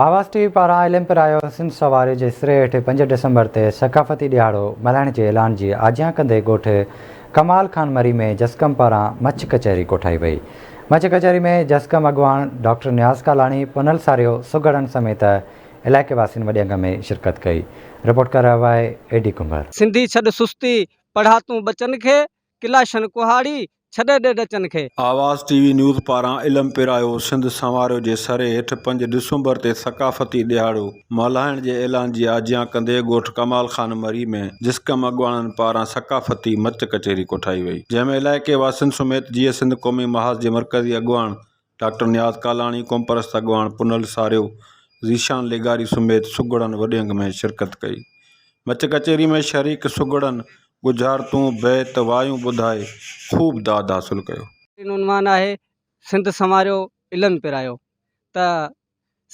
آواز ٽي وي پاران علم پرايو سنڌ سواري جي سري هيٺ پنج ڊسمبر تي ثقافتي ڏهاڙو ملهائڻ جي اعلان جي آجيان ڪندي ڳوٺ ڪمال خان مري ۾ جسقم پاران مڇ ڪچهري ڪوٺائي وئي. مڇ ڪچهري ۾ جسقم اڳواڻ ڊاڪٽر نياز ڪالاڻي، پنهل ساريو، سگهڙن سميت علائقي واسين وڏي انگ ۾ شرڪت ڪئي. رپورٽ ڪري رهيو آهي اي ڊي ڪنڀر. سنڌي ڇڏ سستي، پڙها تون ٻچن کي، ڪلاشن ڪهاڙي، ڇڏي ڏي ڏچن کي. آواز ٽي وي نيوز پاران علم پرايو سنڌ سنواريو جي سري هيٺ پنج ڊسمبر تي ثقافتي ڏهاڙو ملهائڻ جي اعلان جي آجيان ڪندي ڳوٺ ڪمال خان مري ۾ جسقم اڳواڻن پاران ثقافتي مچ ڪچهري ڪوٺائي وئي جنهن ۾ علائقي واسين سميت جيئي سنڌ قومي محاذ جي مرڪزي اڳواڻ ڊاڪٽر نياز ڪالاڻي، قومپرست اڳواڻ پنهل ساريو، ذيشان لغاري سميت سگهڙن وڏي انگ ۾ شرڪت ڪئي. مچ ڪچهري ۾ شريڪ سگهڙن ڳجهارتون، بيت، وايون ٻڌائي خوب داد حاصل ڪيو. عنوان آهي سنڌ سنواريو علم پرايو ته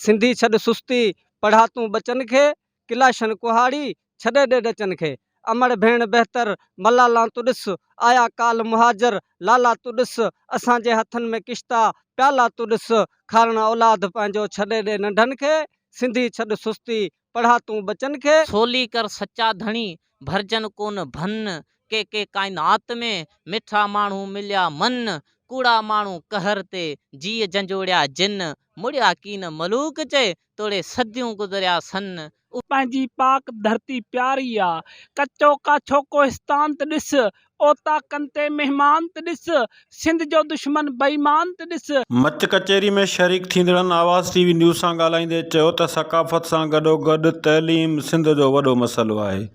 سنڌي ڇڏ سستي، پڙها تون ٻچن کي، ڪلاشن ڪهاڙي، ڇڏي ڏي ڏچن کي. امڙ ڀيڻ بهتر، ملالان تون ڏس، آيا ڪالهه مهاجر، لالا تون ڏس، اسان جي هٿن ۾ ڪشتا، پيالا تون ڏس، کارڻ اولاد پنهنجو ڇڏي ڏي ننڍن کي، سنڌي ڇڏ سستي، پڙها تون ٻچن کي. سولي ڪر سچا ڌڻي، ڀرجن ڪونه ڀن، ڪي ڪي ڪائنات ۾، مٺا ماڻهو مليا من، ڪوڙا ماڻهو قهر تي، جيء جنجوڙيا جن، مڙيا ڪين ملوڪ چئي، توڙي صديون گذريا سن. پنهنجي پاڪ ڌرتي پياري آ. ڪچو ڪاڇو ڪوهستان ته ڏس، اوطاقن تي مهمان ته ڏس، سنڌ جو دشمن بيمان ته ڏس. مچ ڪچهري ۾ شريڪ ٿيندڙن آواز ٽي وي نيوز سان ڳالهائيندي چيو ته ثقافت سان گڏوگڏ تعليم سنڌ جو وڏو مسئلو آهي،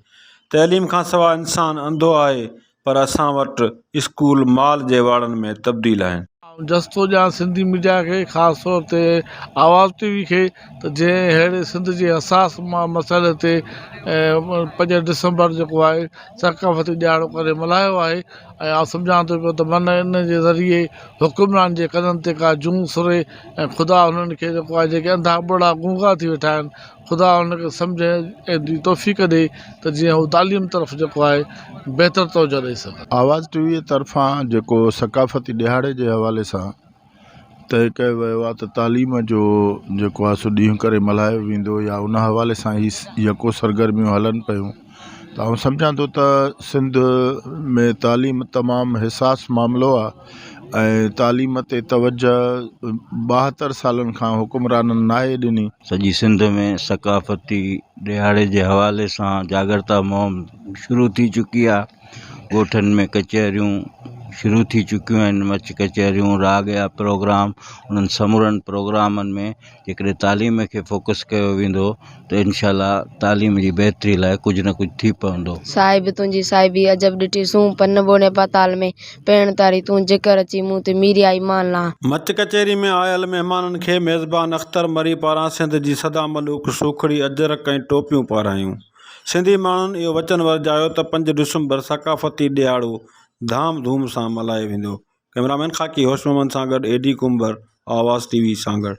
تعليم کانسواء انسان انڌو آهي پر اسان وٽ اسڪول مال جي واڙن ۾ تبديل آهن. آئون جس ٿو ڏيان سنڌي ميڊيا کي خاص طور تي آواز ٽي وي کي ته جنهن اهڙي سنڌ جي حساس مسئلي تي پنج ڊسمبر جيڪو آهي ثقافتي ڏهاڙو ڪري ملهايو آهي ۽ آئون سمجهان ٿو پيو ته من ان جي ذريعي حڪمران جي ڪنن تي ڪا جون سري ۽ خدا انهن کي جيڪو آهي جيڪي انڌا ٻوڙا گونگا ٿي ويٺا آهن خدا انهن کي سمجهه جي توفيق ڏئي ته جيئن هو تعليم طرف جيڪو آهي بهتر توجه ڏئي سگهن. آواز ٽي وي طرفان جيڪو ثقافتي ڏهاڙي جي حوالي سان طئي ڪيو ويو آهي ته تعليم جو جيڪو آهي سو ڏينهن ڪري ملهايو ويندو يا ان حوالي سان هي يڪو سرگرميون هلن پيون ته آئون سمجهان ٿو ته سنڌ ۾ تعليم تمام حساس معاملو آهي ۽ تعليم تي توجهه 72 سالن کان حڪمرانن ناهي ڏني. سڄي سنڌ ۾ ثقافتي ڏهاڙي جي حوالي سان جاڳرتا مهم شروع ٿي چڪي آهي ڳوٺن ۾ ڪچهريون شروع ٿي چڪيون آهن مچ ڪچهريون راڳ جا پروگرام انهن سمورن پروگرامن ۾ جيڪڏهن تعليم کي فوڪس ڪيو ويندو ته انشاء الله تعليم جي بهتري لاء ڪجهه نه ڪجهه ٿي پوندو. صاحب تنهنجي صاحبي عجب ڏٺي سون، پن ٻوڙين پاتال ۾، پهڻ تاري تون جيڪر اچي مون تي ميريا ايمان لان. مچ ڪچهري ۾ آيل مهمانن کي ميزبان اختر مري پاران سنڌ جي سدا ملوڪ سوکڙي اجرڪ ۽ ٽوپيون پارايون. سنڌي ماڻهن اهو وچن ورجايو ته پنج ڊسمبر ثقافتي ڏهاڙو ڌام ڌوم سان ملهايو ويندو. ڪئميرامين خاڪي هوش محمد سان گڏ اي ڊي ڪنڀر، آواز ٽي وي سانگهڙ.